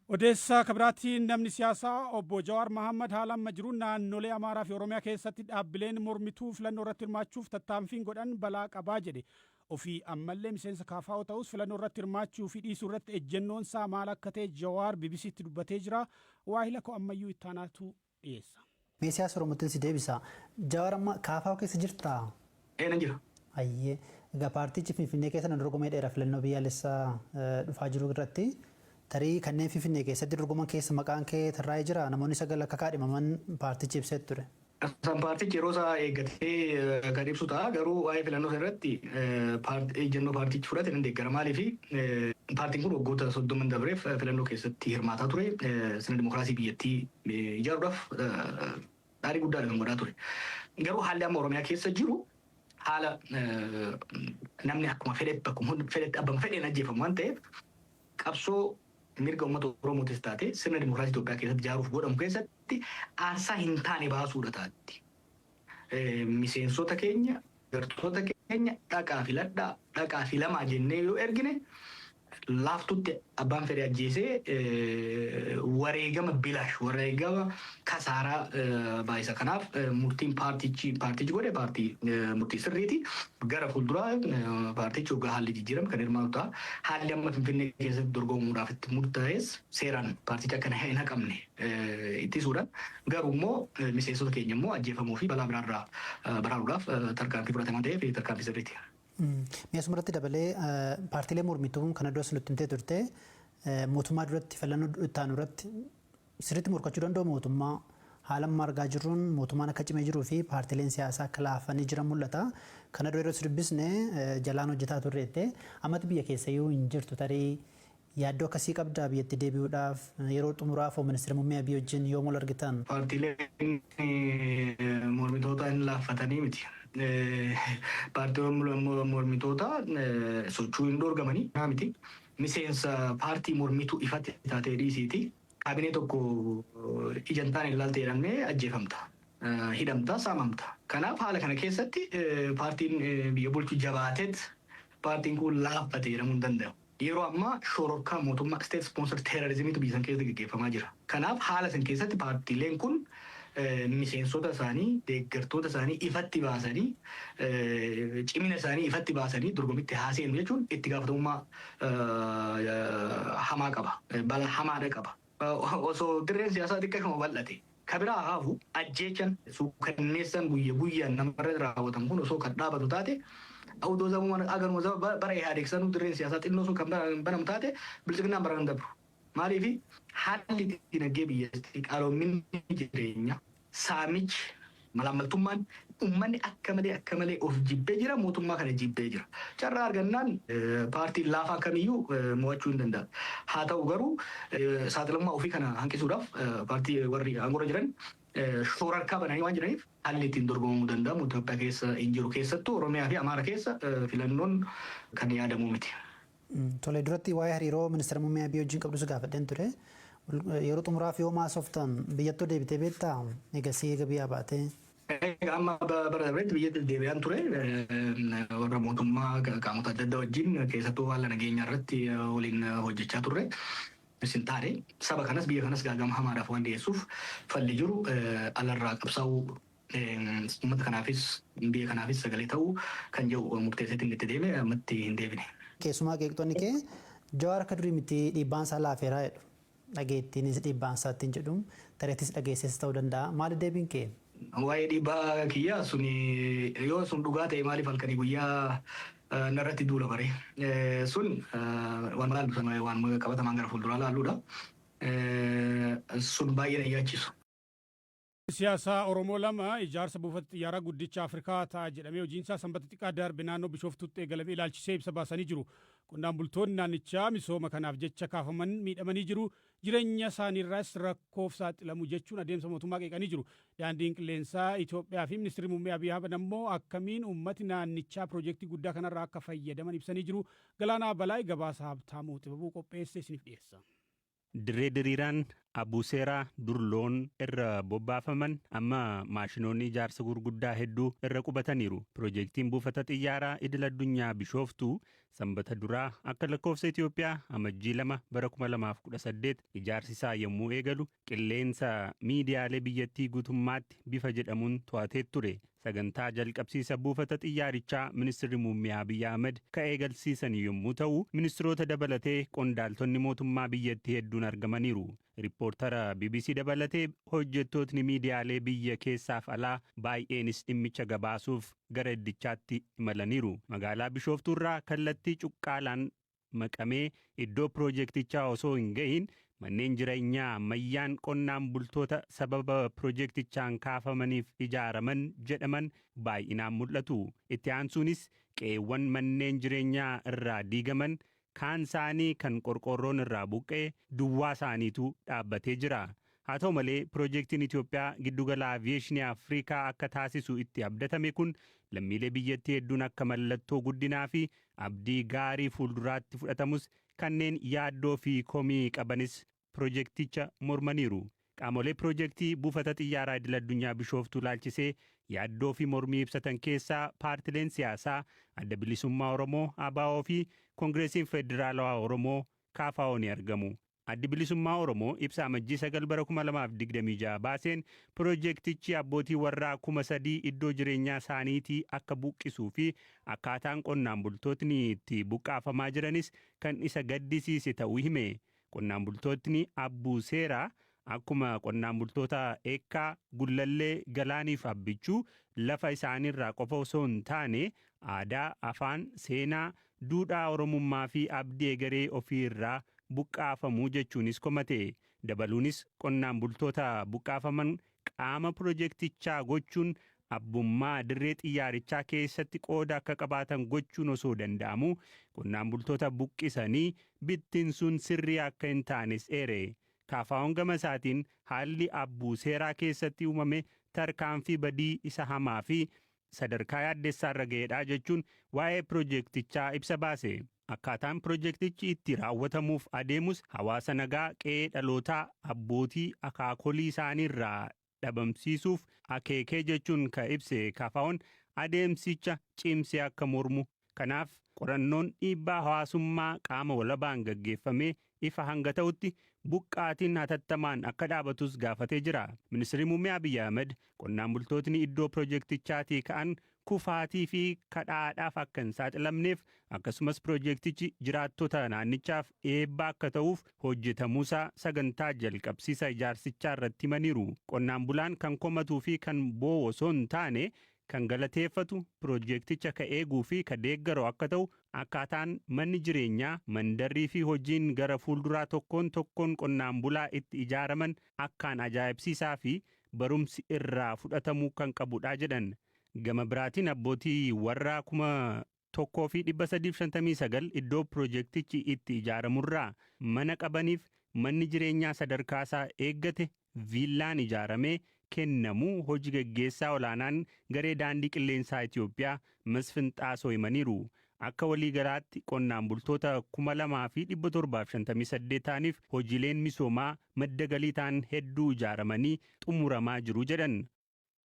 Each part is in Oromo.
Odeessaa kabiraatiin, namni siyaasaa obbo Jawaar Mahammad haala amma jiru naannolee Amaaraa fi Oromiyaa keessatti dhaabbileen mormituu filannoo irratti hirmaachuuf tattaaffiin godhan balaa qabaa jedhe. Ofii ammallee miseensa KFO ta'us, filannoo irratti hirmaachuu fi dhiisuu irratti ejjennoon isaa maal akka ta'e Jawaar BBCtti dubbatee jira. Waahila koo Ammayyuu Ittaanaatu dhiyeessa. Mee siyaasa Oromootti si deebisa. Jawaar, amma KFO keessa jirtaa? Ee, nan jira. Ayyee. Egaa paartichi Finfinnee keessa nan dorgomee dheera filannoo biyyaalessaa dhufaa jiru irratti. Tarii kanneen Finfinnee keessatti dorgoman keessa maqaan kee tarraa'ee jira. Namoonni 9 akka kaadhimaman paartichi ibsee ture. San paartichi yeroo isaa eeggatee kan ibsu ta'a. Garuu waa'ee filannoo sana irratti ejjennoo paartichi fudhate nan deeggara. Maaliif, paartiin kun waggoota 30n dabreef filannoo keessatti hirmaataa ture. Sirna dimokiraasii biyyattii ijaaruudhaaf xaarii guddaadha kan godhaa ture. Garuu haalli amma Oromiyaa keessa jiru haala namni akkuma fedhetti, bakkuma fedhetti, abbama fedheen ajjeefamu waan ta'eef, qabsoo mirga uummata Oromootis taate sirna dimokiraasii Itoophiyaa keessatti ijaaruuf godhamu keessatti aarsaa hin taane baasuudha taatti. Miseensota keenya, gartoota keenya dhaqaa filadhaa, dhaqaa filamaa jennee yoo ergine, laaftutti abbaan fedhe ajjeesee wareegama bilaash, wareegama kasaaraa baay'isa. Kanaaf murtiin paartichi godhe paartii murtii sirriiti. Gara fuulduraa paartichi waggaa haalli jijjiirame kan hirmaatu ta'a. Haalli amma Finfinnee keessatti dorgomuudhaaf itti murtaa'es seeraan paartichi akka hin haqamne ittisuudhaan, garuu immoo miseensota keenya immoo ajjeefamuu fi balaa biraarraa baraaruudhaaf tarkaanfii fudhatamaa ta'eef tarkaanfii sirriiti. Mee asumarratti dabalee, paartiilee mormituu kana duras nutti himtee turte, mootummaa duratti filannoo itti aanu irratti sirriitti morkachuu danda'u mootummaa? Haala amma argaa jirruun mootummaan akka cimee jiruu fi paartiileen siyaasaa akka laafanii jiran mul'ata. Kana dura yeroo si dubbisne jalaan hojjetaa turreette, ammatti biyya keessayyuu hin jirtu. Tarii yaaddoo akkasii qabdaa biyyatti deebi'uudhaaf? Yeroo xumuraaf ministeera muummee Abiy wajjin yoom ol argitan? Paartiileen mormitoota hin laaffatanii miti. Paartiileen mormitoota sochuu hin dorgamanii miti. Miseensa paartii mormituu ifatti taatee dhiisiiti. Kaabinee tokko ija hin taane ilaalte jedhamee ajjeefamta. Hidhamta, saamamta. Kanaaf haala kana keessatti paartiin biyya bulchu jabaateet paartiin kun laaffate jedhamuu hin danda'u. Yeroo ammaa shororkaa mootummaa, state sponsored terrorismiitu biyya san keessatti gaggeeffamaa jira. Kanaaf haala san keessatti paartiileen kun miseensota isaanii, deeggartoota isaanii ifatti baasanii, cimina isaanii ifatti baasanii dorgomitti haaseenu jechuun itti gaafatamummaa hamaa qaba. Balaa hamaadha qaba. Osoo dirreen siyaasaa xiqqashuma bal'ate. Ka biraa haafu, ajjeechan suukanneessan guyya guyyaan namarra raawwatamu kun osoo kan dhaabatu taate, odoo zamuma agaruma bara Ihaadeeg sanuu dirreen siyaasaa xinnoo sun kan banamu taate, Biltsiginnaan bara hin dabru. Maaliif, haalli dinagdee biyyattii, qaaloominni jireenyaa, saamichi, malaammaltummaan, uummanni akka malee akka malee of jibbee jira, mootummaa kana jibbee jira. Carraa argannaan paartiin laafaan kamiyyuu mo'achuu hin danda'a. Haa ta'u garuu, saaxilamummaa ofii kana hanqisuudhaaf paartii warri aangoorra jiran shoorarkaa bananii waan jiraniif, haalli ittiin dorgomamuu danda'amu Itoophiyaa keessa hin jiru. Keessattuu Oromiyaa fi Amaara keessa filannoon kan yaadamu miti. Tole, duratti waa'ee hariiroo ministeera muummee Abiy wajjin qabdu si gaafadheen ture. Yeroo xumuraaf yoo maasoftan biyyattuu deebitee beektaa? Egasii eega biyyaa baatee. Amma bara darbeetti biyyatti deebi'aan ture. Warra mootummaa, qaamota adda addaa wajjin, keessattuu haala nageenyaa irratti waliin hojjechaa turre. Isin taane saba kanas biyya kanas gaagama hamaadhaaf waan dhiyeessuuf, falli jiru alarraa qabsaa'uu, uummata kanaafis biyya kanaafis sagalee ta'uu kan jedhu murteesseetiin itti deeme, ammatti hin deebine. Keessumaa qeeqxonni kee Jawaar akka durii miti, dhiibbaan isaa laafeeraa jedhu. Dhageettiinis dhiibbaan isaa ittiin jedhu. Tareettis dhageesses ta'uu danda'a. Maali deebiin kee? Waa'ee dhiibbaa kiyyaa suni, yoo sun dhugaa ta'e maaliif halkanii guyyaa narratti duula bare? Sun waan laallu, waan qabatamaan gara fuulduraa laalluudha. Sun baay'ee na yaachisu. Siyaasaa Oromoo lama ijaarsa buufata xiyyaaraa guddicha Afrikaa ta'a jedhamee hojiinsaa Sanbata xiqqaa darbe naannoo Bishooftuutti eegalame ilaalchisee ibsa baasanii jiru. Qonnaan bultoonni naannichaa misooma kanaaf jecha kaafaman miidhamanii jiru. Jireenya isaaniirraas rakkoof saaxilamu jechuun adeemsa mootummaa qeeqanii jiru. Daandiin qilleensaa Itoophiyaa fi Ministeerri Muummee Abiy Ahmad ammoo akkamiin uummati naannichaa piroojeektii guddaa kanarraa akka fayyadaman ibsanii jiru. Galaanaa Balaay gabaasa Habtaamuu Xibabuu qopheesse isiniif dhiyeessa. Dirree diriiraan Abuuseeraa dur loon irra bobbaafaman amma maashinoonni ijaarsa gurguddaa hedduu irra qubataniiru. Piroojeektiin buufata xiyyaaraa idil addunyaa Bishooftuu Sanbata duraa akka lakkoofsa Itoophiyaa Amajjii 2 bara 2018 ijaarsi isaa yommuu eegalu qilleensa miidiyaalee biyyattii guutummaatti bifa jedhamuun to'atee ture. Sagantaa jalqabsiisa buufata xiyyaarichaa Ministirri Muummee Abiy Ahmed ka eegalsiisan yommuu ta'u, ministiroota dabalatee qondaaltonni mootummaa biyyattii hedduun argamaniiru. Rippoortara BBC dabalatee hojjettootni miidiyaalee biyya keessaaf alaa baay'eenis dhimmicha gabaasuuf gara iddichaatti imalaniiru. Magaalaa Bishooftuurraa kallattii Cuqqaalaan maqamee iddoo piroojeektichaa osoo hin gahin manneen jireenyaa ammayyaan qonnaan bultoota sababa piroojeektichaan kaafamaniif ijaaraman jedhaman baay'inaan mul'atu. Itti aansuunis qe'eewwan manneen jireenyaa irraa diigaman kaan isaanii kan qorqoorroon irraa buqqa'e duwwaa isaaniitu dhaabbatee jira. Haa ta'u malee, piroojeektiin Itoophiyaa giddugala aviyeeshinii Afrikaa akka taasisu itti abdatame kun lammiilee biyyattii hedduun akka mallattoo guddinaa fi abdii gaarii fuulduraatti fudhatamus, kanneen yaaddoo fi komii qabanis piroojeekticha mormaniiru. Qaamolee piroojeektii buufata xiyyaaraa idil addunyaa Bishooftuu laalchisee yaaddoo fi mormii ibsatan keessaa paartileen siyaasaa Adda Bilisummaa Oromoo, ABO fi Koongireesiin Federaalawaa Oromoo, KFO ni argamu. Addi Bilisummaa Oromoo ibsa Amajjii 9 bara 2026 baaseen piroojeektichi abbootii warraa 3000 iddoo jireenyaa isaaniitii akka buqqisuu fi akkaataan qonnaan bultootni itti buqqaafamaa jiranis kan isa gaddisiise ta'uu hime. Qonnaan bultootni Abbuu Seeraa akkuma qonnaan bultoota Eekkaa, Gullallee, Galaaniif Abbichuu lafa isaaniirraa qofa osoo hin taane aadaa, afaan, seenaa, duudhaa Oromummaa fi abdii egeree ofii irraa buqqaafamuu jechuunis komate. Dabaluunis qonnaan bultoota buqqaafaman qaama piroojeektichaa gochuun abbummaa dirree xiyyaarichaa keessatti qooda akka qabaatan gochuun osoo danda'amu qonnaan bultoota buqqisanii bittinsuun sirrii akka hin taanes eere. KFO'n gama isaatiin haalli Abbuu Seeraa keessatti uumame tarkaanfii badii isa hamaa fi sadarkaa yaaddessaarra ga'eedha jechuun waa'ee piroojeektichaa ibsa baase. Akkaataan piroojeektichi itti raawwatamuuf adeemus hawaasa nagaa qe'ee dhalootaa abbootii akaakolii isaaniirraa dhabamsiisuuf akeekee jechuun ka ibse KFO'n, adeemsicha cimsee akka mormu, kanaaf qorannoon dhiibbaa hawaasummaa qaama walabaan gaggeeffamee ifa hanga ta'utti buqqaatiin hatattamaan akka dhaabatus gaafatee jira. Ministeerri Muummee Abiyyi Ahmed qonnaan bultootni iddoo piroojeektichaatii ka'an kufaatii fi kadhaadhaaf akka hin saaxilamneef, akkasumas piroojeektichi jiraattota naannichaaf eebba akka ta'uuf hojjetamuusaa sagantaa jalqabsiisa ijaarsichaa irratti himaniiru. Qonnaan bulaan kan komatuu fi kan boo'u osoo hin taane kan galateeffatu, piroojeekticha ka eeguu fi ka deeggaru akka ta'u, akkaataan manni jireenyaa, mandarrii fi hojiin gara fuulduraa tokkoon tokkoon qonnaan bulaa itti ijaaraman akkaan ajaa'ibsiisaa fi barumsi irraa fudhatamuu kan qabudha jedhan. Gama biraatiin abbootii warraa 1359 iddoo piroojeektichi itti ijaaramurraa mana qabaniif manni jireenyaa sadarkaasaa eeggate viillaan ijaaramee kennamuu hojii gaggeessaa olaanaan garee Daandii Qilleensaa Itoophiyaa Masfin Xaasoo himaniiru. Akka waliigalaatti qonnaan bultoota 2758 ta'aniif hojiileen misoomaa madda galii ta'an hedduu ijaaramanii xumuramaa jiru jedhan.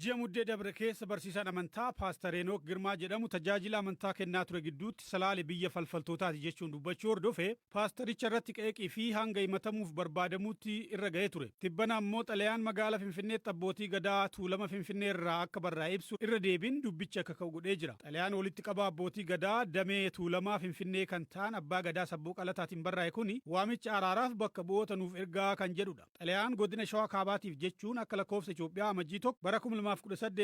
Ji'a Muddee dabre keessa barsiisaan amantaa Paastar Henook Girmaa jedhamu tajaajila amantaa kennaa ture gidduutti Salaale biyya falfaltootaati jechuun dubbachuu hordofe paastaricha irratti qeeqii fi hanga himatamuuf barbaadamuutti irra ga'ee ture. Tibbana ammoo xalayaan magaala Finfinneetti abbootii gadaa Tuulama Finfinnee irraa akka barraa'e ibsu irra deebiin dubbichi akka ka'u godhee jira. Xalayaan walitti qabaa abbootii gadaa damee Tuulamaa Finfinnee kan ta'an Abbaa Gadaa Sabboo Qalataatiin barraa'e kuni waamicha araaraaf bakka bu'oota nuuf ergaa kan jedhudha. Xalayaan godina Shawaa Kaabaatiif jechuun akka lakkoofsa Itoophiyaa Amajjii 1 bara 2018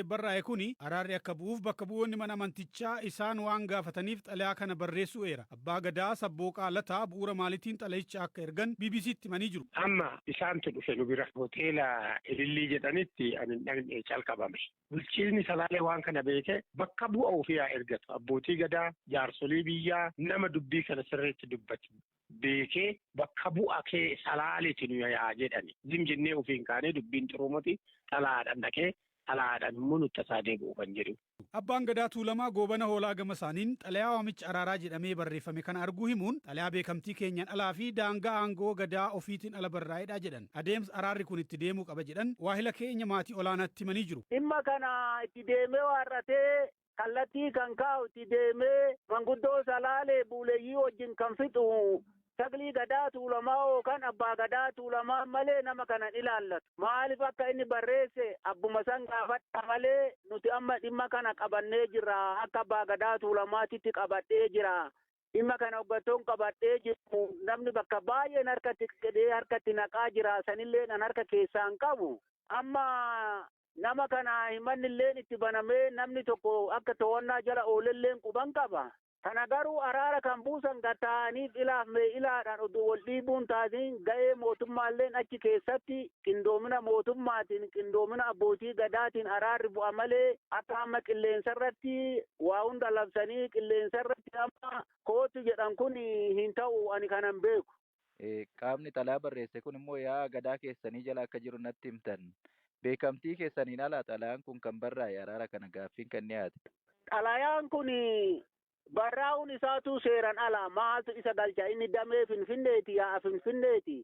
barraa'e kuni araarri akka bu'uuf bakka bu'oonni mana amantichaa isaan waan gaafataniif xalayaa kana barreessuu eera. Abbaa Gadaa Sabbooqaa Lataa bu'uura maaliitiin xalayicha akka ergan BBC'tti himanii jiru. Amma isaantu dhufe nu bira, hoteela Ilillii jedhanitti ani dhaqne calqabame. Bulchiinsi Salaalee waan kana beekee bakka bu'a ofii haa ergatu. Abbootii gadaa, jaarsolii biyyaa, nama dubbii kana sirriitti dubbatu beekee bakka bu'a kee Salaaleeti nu yaa jedhani. Zim jennee ofiin kaanee dubbiin xurumati xalayaadhaan dhaqee. Xalayaadhaan immoo nutti tasaa deebi'u kan jedhu. Abbaan Gadaa Tuulamaa Goobana Hoolaa gama isaaniin xalayaa waamicha araaraa jedhamee barreeffame kana arguu himuun xalayaa beekamtii keenyaan alaa fi daangaa aangoo gadaa ofiitiin ala barraa'edha jedhan. Adeemsa araarri kun itti deemuu qaba jedhan waahila keenya maatii olaanaatti himanii jiru. Dhimma kana itti deemee waarratee kallattii kan kaa'u itti deemee manguddoo Salaalee buuleeyyii wajjin kan fixu saglii Gadaa Tuulamaa yookaan abbaa Gadaa Tuulamaa malee nama kana ilaallatu. Maaliif akka inni barreesse abbuma san gaafadha malee nuti amma dhimma kana qabannee jirra. Akka abbaa Gadaa Tuulamaatitti qabadhee jira. Dhimma kana hoggantoon qabadhee jiru namni bakka baay'een harkatti qidee harkatti naqaa jira. Sanillee nan harka keessaan qabu. Amma nama kana himannilleen itti banamee namni tokko akka to'annaa jala oolelleen quban qaba. Kana garuu araara kan buusan gataaniif ilaaf mee ilaadhaan oduu wal dhiibuun taasiin ga'ee mootummaalleen achi keessatti qindoomina mootummaatiin qindoomina abbootii gadaatiin araarri bu'a malee akka amma qilleensarratti waa hunda labsanii qilleensarratti amma kootu jedhan kun hin ta'u ani kanan beeku. Qaamni xalayaa barreesse kun immoo yaa gadaa keessanii jala akka jiru natti himtan. Beekamtii keessaniin ala xalayaan kun kan barraa'e araara kana gaaffiin kan dhiyaate. Xalayaan kun barraa'uun isaatu seeran ala maaltu isa galcha inni damee Finfinneeti yaa'a Finfinneeti.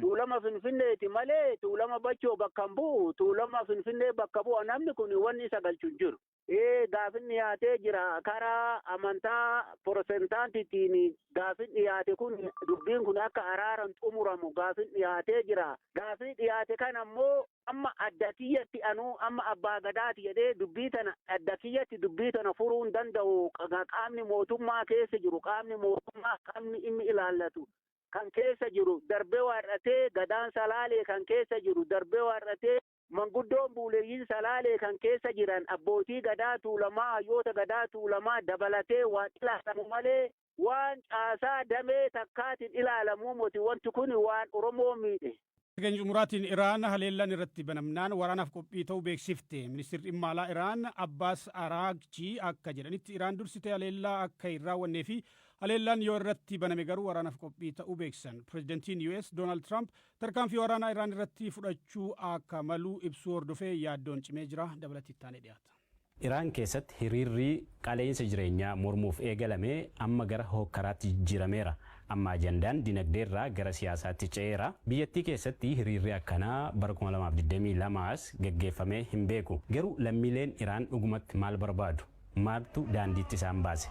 Tuulama Finfinneeti malee Tuulama Bachoo bakka hin bu'u, Tuulama Finfinnee bakka bu'a namni kun wanni isa galchu hin jiru. Gaafin dhiyaatee jira karaa amantaa Pirotestaantiitiin gaafin dhiyaate kun dubbiin kun akka araaran xumuramu gaafin dhiyaatee jira. Gaafii dhiyaate kana immoo amma adda kiyyatti anuu amma abbaa gadaati jedhee dubbii tana adda kiyyatti dubbii tana furuu hin danda'u. Qaamni mootummaa keessa jiru qaamni mootummaa qaamni inni ilaallatu kan keessa jiru darbee waarratee gadaan Salaalee kan keessa jiru darbee waarratee manguddoon buuleeyyiin Salaalee kan keessa jiran abbootii Gadaa Tuulamaa hayyoota Gadaa Tuulamaa dabalatee waan ilaalamu malee waan caasaa damee takkaatiin ilaalamuu moti wanti kun waan Oromoo miidhe. Keenya xumuraatiin Iraan haleellaan irratti banamnaan waraanaaf qophii ta'uu beeksifte. Ministeerri dhimma alaa Iraan Abbaas Araagchi akka jedhanitti Iraan dursitee haleellaa akka hin raawwannee fi haleellaan yoo irratti baname garuu waraanaaf qophii ta'uu beeksisan. Pireezidantiin US Doonaald Tiraamp tarkaanfii waraanaa Iraan irratti fudhachuu akka malu ibsuu hordofee yaaddoon cimee jira. Dabalatti itti aanee dhiyaata. Iraan keessatti hiriirri qaala'insa jireenyaa mormuuf eegalame amma gara hokkaraatti jijjiirameera. Amma ajandaan dinagdeerraa gara siyaasaatti ce'eera. Biyyattii keessatti hiriirri akkanaa bara 2022 as gaggeeffamee hin beeku. Garuu lammiileen Iraan dhugumatti maal barbaadu? Maaltu daandiitti isaan baase?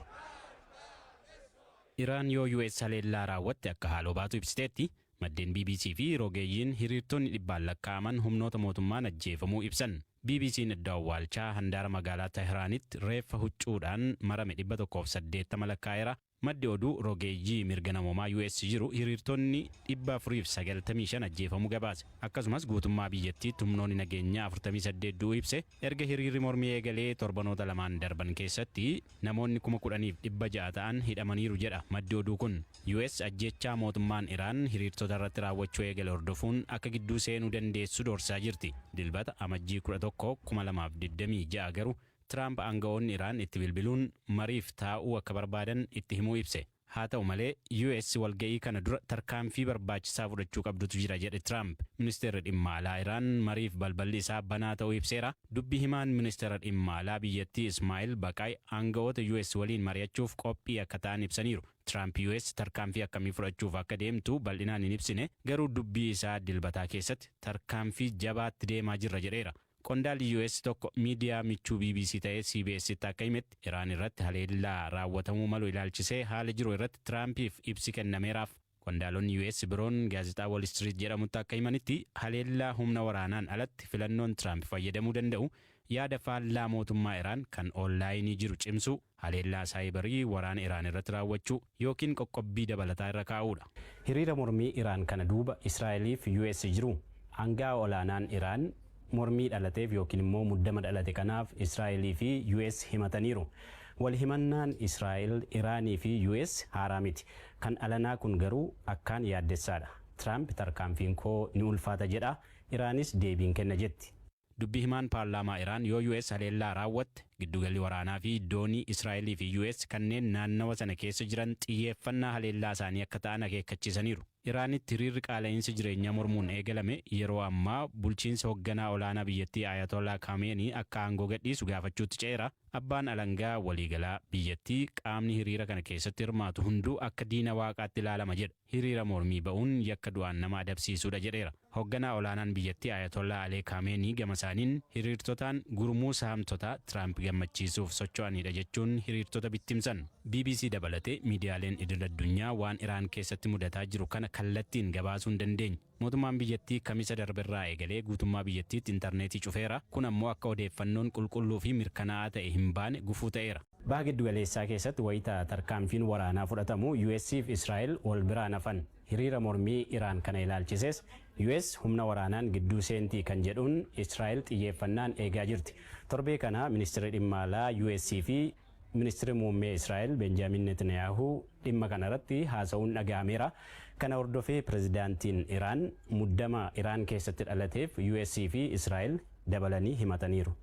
Iraan yoo US haleellaa raawwatte akka haaloo baatu ibsiteetti. Maddeen BBC fi rogeeyyiin hiriirtonni dhibbaan lakkaa'aman humnoota mootummaan ajjeefamuu ibsan. BBC'n iddoo awwaalchaa handaara magaalaa Tehraanitti reeffa huccuudhaan marame 180 lakkaa'eera. Maddi oduu rogeeyyii mirga namoomaa US jiru hiriirtonni 495 ajjeefamuu gabaase. Akkasumas guutummaa biyyattiitti humnoonni nageenyaa 48 du'uu ibse. Erga hiriirri mormii eegalee torbanoota lamaan darban keessatti namoonni 10,600 ta'an hidhamaniiru jedha maddi oduu kun. US ajjechaa mootummaan Iraan hiriirtota irratti raawwachuu eegale hordofuun akka gidduu seenuu dandeessu doorsaa jirti. Dilbata Amajjii 11 2026 garuu Tiraamp aanga'oonni Iraan itti bilbiluun mariif taa'uu akka barbaadan itti himuu ibse. Haa ta'u malee US walga'ii kana dura tarkaanfii barbaachisaa fudhachuu qabdutu jira jedhe Tiraamp. Ministeerri dhimma alaa Iraan mariif balballi isaa banaa ta'uu ibseera. Dubbi himaan ministeera dhimma alaa biyyattii Ismaa'il Baqaay aanga'oota US waliin mari'achuuf qophii akka ta'an ibsaniiru. Tiraamp US tarkaanfii akkamii fudhachuuf akka deemtu bal'inaan hin ibsine, garuu dubbii isaa Dilbataa keessatti tarkaanfii jabaatti deemaa jirra jedheera. Qondaalli US tokko miidiyaa michuu BBC ta'e CBS'tti akka himetti Iraan irratti haleellaa raawwatamuu malu ilaalchisee haala jiru irratti Tiraampiif ibsi kennameeraaf. Qondaalonni US biroon gaazexaa Wall Street jedhamutti akka himanitti haleellaa humna waraanaan alatti filannoon Tiraamp fayyadamuu danda'u yaada faallaa mootummaa Iraan kan onlaayinii jiru cimsuu, haleellaa saayibarii waraana Iraan irratti raawwachuu yookiin qoqqobbii dabalataa irra kaa'uudha. Hiriira mormii Iraan kana duuba Israa'eliif US jiru. Aanga'aa olaanaan Iraan mormii dhalateef yookiin immoo muddama dhalate kanaaf Israa'elii fi US himataniiru. Wal himannaan Israa'el, Iraanii fi US haaraa miti. Kan alanaa kun garuu akkaan yaaddessaadha. Tiraamp tarkaanfiin koo ni ulfaata jedha. Iraanis deebiin kenna jetti. Dubbi himaan paarlaamaa Iraan yoo US haleellaa raawwatte Giddugalli waraanaa fi doonii Israa'elii fi US kanneen naannawa sana keessa jiran xiyyeeffannaa haleellaa isaanii akka ta'an akeekkachiisaniiru. Iraanitti hiriirri qaala'insa jireenyaa mormuun eegalame yeroo ammaa bulchiinsa hoogganaa olaanaa biyyattii Ayatollah Khamenei akka aangoo gadhiisu gaafachuutti ce'eera. Abbaan alangaa waliigalaa biyyattii qaamni hiriira kana keessatti hirmaatu hunduu akka diina waaqaatti ilaalama jedha. Hiriira mormii ba'uun yakka du'aan nama adabsiisuudha jedheera. Hoogganaa olaanaan biyyattii Ayatollah Alee Khamenei gama isaaniin hiriirtotaan gurmuu saamtotaa Tiraamp gammachiisuuf socho'anidha jechuun hiriirtota bittimsan. BBC dabalatee miidiyaaleen idil addunyaa waan Iraan keessatti mudataa jiru kana kallattiin gabaasuu hin dandeenye. Mootummaan biyyattii Kamisa darberraa eegalee guutummaa biyyattiitti intarneetii cufeera. Kun ammoo akka odeeffannoon qulqulluu fi mirkanaa'aa ta'e hin baane gufuu ta'eera. Baha giddugaleessaa keessatti wayita tarkaanfiin waraanaa fudhatamu US fi Israa'el wal biraan hafan. Hiriira mormii Iraan kana ilaalchises US humna waraanaan gidduu seentii kan jedhuun Israa'el xiyyeeffannaan eegaa jirti. Torbee kana ministeerri dhimma alaa US fi ministeerri muummee Israa'el Benjaamin Netanyahu dhimma kanarratti haasa'uun dhaga'ameera. Kana hordofee pirezidaantiin Iraan muddama Iraan keessatti dhalateef US fi Israa'el dabalanii himataniiru.